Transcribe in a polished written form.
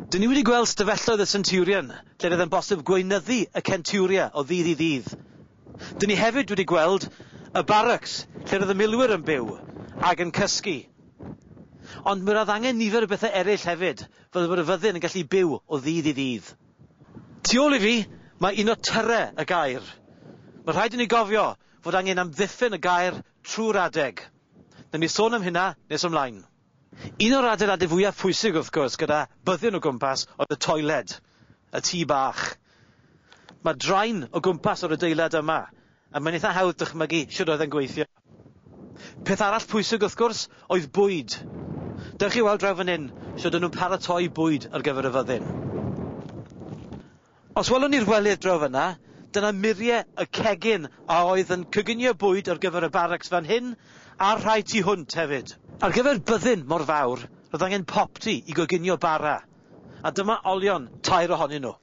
Dyn ni wedi gweld stafelloedd y Centurion, lle roedd yn bosib gweinyddu y Centuria o ddydd i ddydd. Dyn ni hefyd wedi gweld y barracks, lle roedd y milwyr yn byw ac yn cysgu. Ond mi roedd angen nifer o bethau eraill hefyd, fel bod y fyddin yn gallu byw o ddydd i ddydd. Tu ôl i fi, mae un o tyrau y gaer. Mae rhaid i ni gofio fod angen amddiffyn y gaer trwy'r adeg. Nawn ni sôn am hynna nes ymlaen. Un o'r adeiladau fwyaf pwysig wrth gwrs gyda byddin o gwmpas oedd y toiled, y tŷ bach. Mae draen o gwmpas o'r adeilad yma, a mae'n eitha hawdd dychmygu shwd oedd e'n gweithio. Peth arall pwysig wrth gwrs oedd bwyd. Dewch i weld draw fan hyn shwd o'n nhw'n paratoi bwyd ar gyfer y fyddin. Os welwn ni'r welydd draw fyna, dyna muriau y cegin a oedd yn coginio bwyd ar gyfer y barracks fan hyn a'r rhai tu hwnt hefyd. Ar gyfer byddin mor fawr, roedd angen popty i goginio bara, a dyma olion tair ohonyn nhw.